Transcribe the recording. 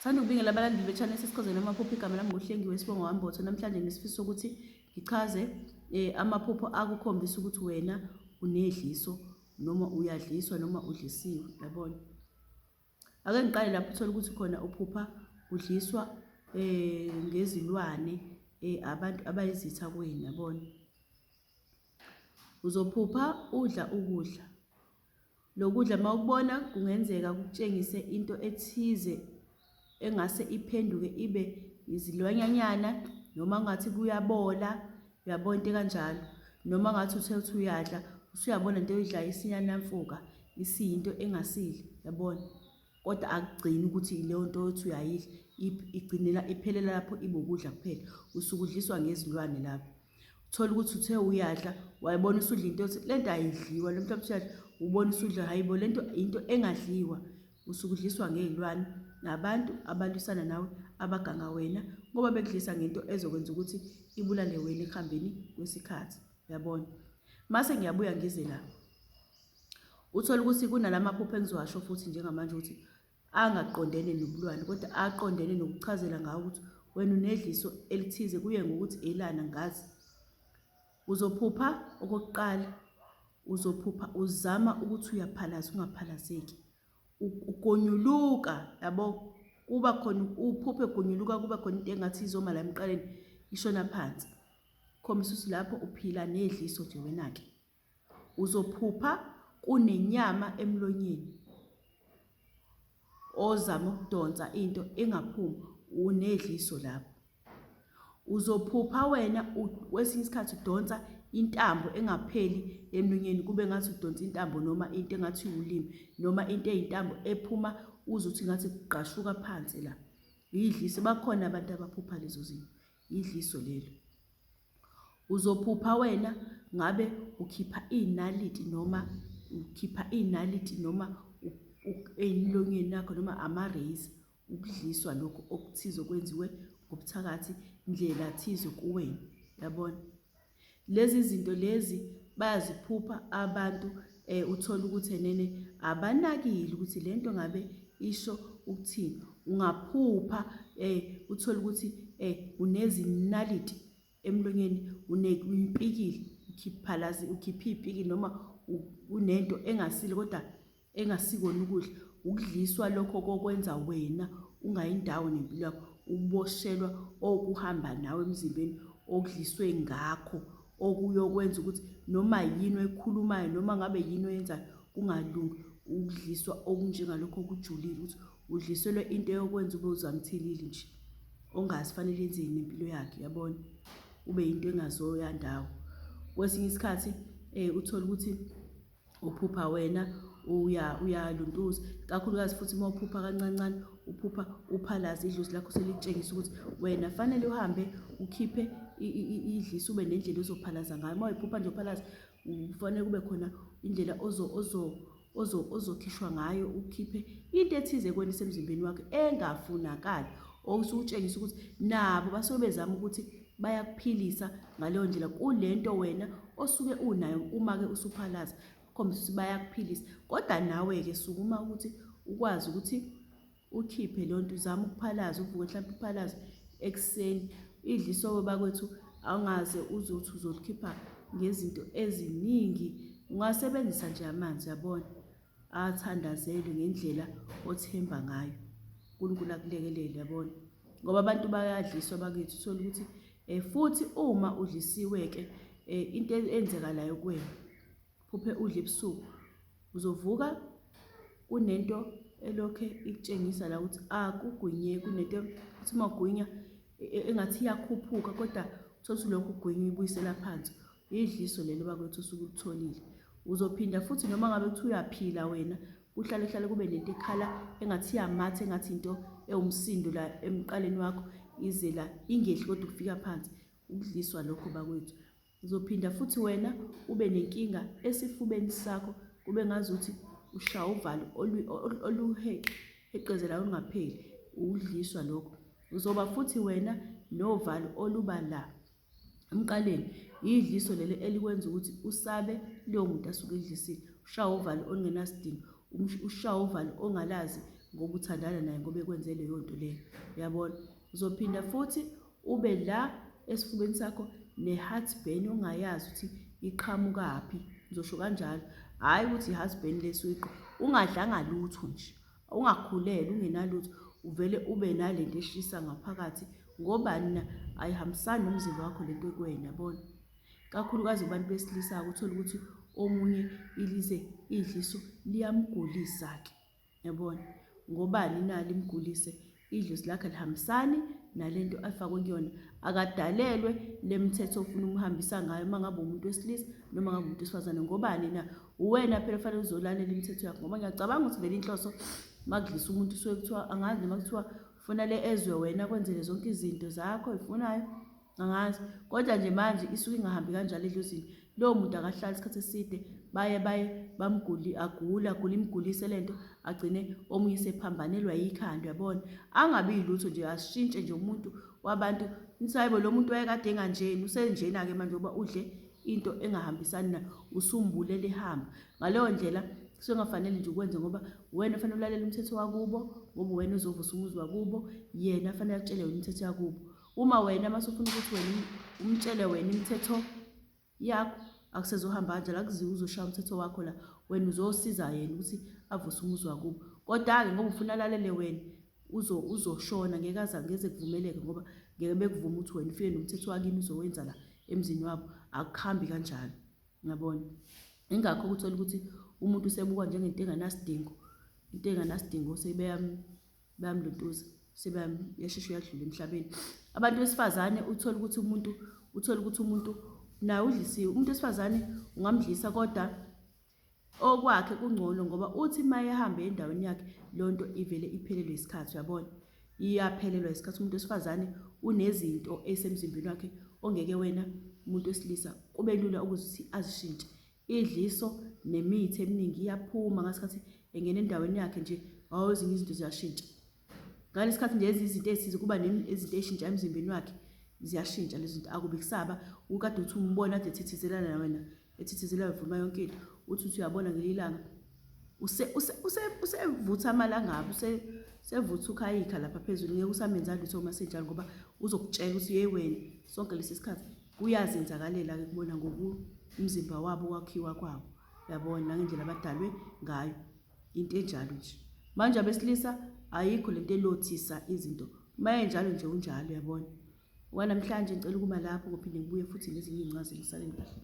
Thanda ukubingela abalandeli be-channel sesichazela amaphupho. Igama lami nguHlengiwe Sibongo Wambotho. Namhlanje nginesifiso sokuthi ngichaze amaphupho akukhombisa ukuthi wena unedliso noma uyadliswa noma udlisiwe, yabona. Ake ngiqale lapho uthole ukuthi khona uphupha udliswa ngezilwane abantu abayizitha kuwena, yabona. Uzophupha udla ukudla. Lokudla mawukubona kungenzeka kukutshengise into ethize engase iphenduke ibe izilwanyanyana noma ngathi kuyabola, uyabona into ekanjalo. Noma ngathi uthe uthi uyadla usuyabona into oyidlayo isiyanamfuka isiyinto engasile, yabona. Kodwa akugcini ukuthi leyo nto othi uyayidla igcinela iphelela lapho ibe ukudla kuphela. Usuke udliswa ngezilwane lapho. Uthole ukuthi uthe uyadla wayibona usudla into othi le nto ayidliwa lo mhlawumbe usuyadla ubona usudla hayi bo le nto into engadliwa. Usuke udliswa ngey'lwane nabantu abalwisana nawe abaganga wena ngoba bekudlisa ngento ezokwenza ukuthi ibulale wena ekuhambeni kwesikhathi, uyabona. Mase ngiyabuya ngize la. Uthole ukuthi kunalamaphupho engizowasho futhi njengamanje ukuthi angaqondene nobulwane kodwa aqondene nokuchazela ngawo ukuthi wena unedliso elithize kuye ngokuthi elana ngazi. Uzophupha okokuqala, uzophupha uzama ukuthi uyaphalaza ungaphalazeki. Ugonyuluka yabo kuba khona uphuphe gonyuluka kuba khona into engathi izoma la emqaleni ishona phansi. Khombisa ukuthi lapho uphila nedliso nje wena-ke. Uzophupha kunenyama emlonyeni ozama ukudonsa into engaphumi unedliso lapho. Uzophupha wena kwesinye isikhathi udonsa intambo engapheli emlonyeni kube ngathi udonsa intambo noma into engathi iwulimi noma into eyintambo ephuma uze uthi ngathi kugqashuka phansi la. Yidliso, bakhona abantu abaphupha lezo zinto, yidliso lelo. Uzophupha wena ngabe ukhipha iy'naliti noma ukhipha iy'naliti noma emlonyeni yakho noma ama-razor ukudliswa lokhu okuthize okwenziwe ngobuthakathi ndlela thize kuwena yabona. Lezi zinto lezi bayaziphupha abantu uthole ukuthi enene abanakile ukuthi le nto ngabe isho ukuthini. Ungaphupha uthole ukuthi unezinaliti emlonyeni uyimpikile ukhiphalazi ukhiphe iy'pikili noma unento engasile kodwa engasikona ukudla ukudliswa lokho kokwenza wena ungayindawo nempilo yakho ukuboshelwa okuhamba nawe emzimbeni okudliswe ngakho okuyokwenza ukuthi noma yini oyikhulumayo noma ngabe yini oyenzayo kungalungi ukudliswa okunjengalokho okujulile ukuthi udliselwe into eyokwenza ube uzamthelile nje ongazi fanele enzeni nempilo yakhe yabona ube into engazoya ndawo kwesinye isikhathi uthole ukuthi uphupha wena uya uyaluntuza kakhulukazi futhi uma uphupha kancancane uphupha uphalaza idlozi lakho selikutshengisa ukuthi wena fanele uhambe ukhiphe idliso ube nendlela ozophalaza ngayo uma uyiphupha nje uphalaza kufanele kube khona indlela ozo ozo ozo ozokhishwa ngayo ukhiphe into ethize kwena esemzimbeni wakho engafunakali okusukutshengisa ukuthi nabo basuke bezama ukuthi bayakuphilisa ngaleyo ndlela kulento wena osuke unayo uma-ke usuphalaza khombisa ukuthi bayakuphilisa kodwa nawe-ke sukuma ukuthi ukwazi ukuthi ukhiphe leyo nto uzame ukuphalaza uvuke mhlawumpe uphalaze ekuseni idliso-ke bakwethu awungaze uze uthi uzolikhipha ngezinto eziningi ungasebenzisa nje amanzi yabona athandazelwe ngendlela othemba ngayo uNkulunkulu akulekelele yabona ngoba abantu bayadliswa bakithi uthola ukuthi futhi uma udlisiwe ke into eyenzekalayo kuwena phuphe udle ebusuku uzovuka kunento elokhe ikutshengisa la ukuthi akugwinye kunento uthi uma ugwinya engathi iyakhuphuka kodwa uthole ukuthi lokhu ugwinya uyibuyisela phansi idliso lelo bakwethu osuke ulitholile uzophinda futhi noma ngabe kuthiwa uyaphila wena kuhlale hlale kube nento ekhala engathi iyamatha engathi into ewumsindo la emqaleni wakho ize la ingehli kodwa ukufika phansi ukudliswa lokho bakwethu uzophinda futhi wena ube nenkinga esifubeni sakho kube ngazuthi ushaya uvalo oluheqezela olungapheli ukudliswa lokho uzoba futhi wena novalo oluba la emqaleni yidliso leli elikwenza ukuthi usabe lowo muntu asuke edlisile ushawa uvalo olungenasidingo ushawa uvalo ongalazi ngoba uthandana naye ngoba ekwenze leyo nto leyo. Uyabona? Uzophinda futhi ube la esifubeni sakho ne-heartburn ongayazi ukuthi iqhamukaphi. Ngizosho kanjalo. Hhayi ukuthi i-husband lesi uyiqo. Ungadlanga lutho nje. Ungakhulelwe ungenalutho uvele ube nalento eshisa ngaphakathi ngobani na ayihambisani nomzimba wakho lento ekuwena yabona. Kakhulukazi kubantu besilisa-ke uthole ukuthi omunye ilize idliso liyamgulisa-ke yabona. Ngobani na limgulise? Idlozi lakhe alihambisani nalento afakwe kuyona. Akadalelwe le mithetho ofuna umhambisa ngayo uma ngabe umuntu wesilisa noma ngabe umuntu wesifazane. Ngobani na? Uwena phela ofanele uzolalela imithetho yakho ngoba ngiyacabanga ukuthi vele inhloso makudlisa umuntu usuke kuthiwa angazi noma kuthiwa kufanele ezwe wena kwenzele zonke izinto zakho oyifunayo. Angazi kodwa nje manje isuke ingahambi kanjalo edlozini. Lowo muntu akahlali isikhathi eside baye baye bamguli agule agule imgulise lento agcine omunye sephambanelwa yikhanda uyabona. Angabi yilutho nje ashintshe nje umuntu wabantu nithi hayibo lo muntu wayekade enganjeni usenjena-ke manje ngoba udle into engahambisani nayo usumbulele ehamba. Ngaleyo ndlela kusuke kungafanele nje ukwenze ngoba wena fanele ulalele umthetho wakubo ngoba wena uzovusa umuzi wakubo yena fanele akutshele wena imithetho yakubo. Uma wena mase ufuna ukuthi wena umtshele wena imithetho yakho akusezohamba kanjalo akuziwe uzoshaya umthetho wakho la wena uzosiza yena ukuthi avuse umuzi wakubo kodwa-ke ngoba ufuna alalele wena uzoshona ngeke aze ngeze kuvumeleke ngoba ngeke bekuvume ukuthi wena ufike nomthetho wakini uzowenza la emzini wabo akuhambi kanjalo ngiyabona ingakho ukuthola ukuthi umuntu usebukwa njengento enganasidingo into enganasidingo sebeyam bayamluntuza sebeyashesha uyadlula emhlabeni abantu besifazane uthola ukuthi umuntu uthola ukuthi umuntu naye udlisiwe umuntu wesifazane ungamdlisa kodwa okwakhe kungcono ngoba uthi uma ehambe endaweni yakhe leyo nto ivele iphelelwe isikhathi uyabona iyaphelelwa isikhathi umuntu wesifazane unezinto esemzimbeni wakhe ongeke wena umuntu wesilisa kube lula ukuthi azishintshe Idliso nemithi eminingi iyaphuma ngasikhathi engena endaweni yakhe nje, hawu ezinye izinto ziyashintsha. Ngalesi khathi nje ezinye izinto ezithize kuba izinto ey'shintsha emzimbeni wakhe, ziyashintsha lezi zinto akube kusaba ukade uthi umbona ade ethithizelana wena, ethithizela evuma yonke into, uthi uthi uyabona ngelinye ilanga usevutha amalangabi, usevutha ukhayikha lapha phezulu, ngeke usamenza lutho uma senjalo ngoba uzokutshela ukuthi yeyi wena sonke lesi sikhathi Kuyazenzakalela-ke kubona ngokumzimba wabo ukwakhiwa kwawo, uyabona, nangendlela abadalwe ngayo, into enjalo nje. Manje abesilisa ayikho lento elothisa izinto, uma enjalo nje unjalo, uyabona. Okwanamhlanje ngicela ukuma lapho, ngophinde ngibuye futhi nezinye iy'ncazelo. Saleni kahle.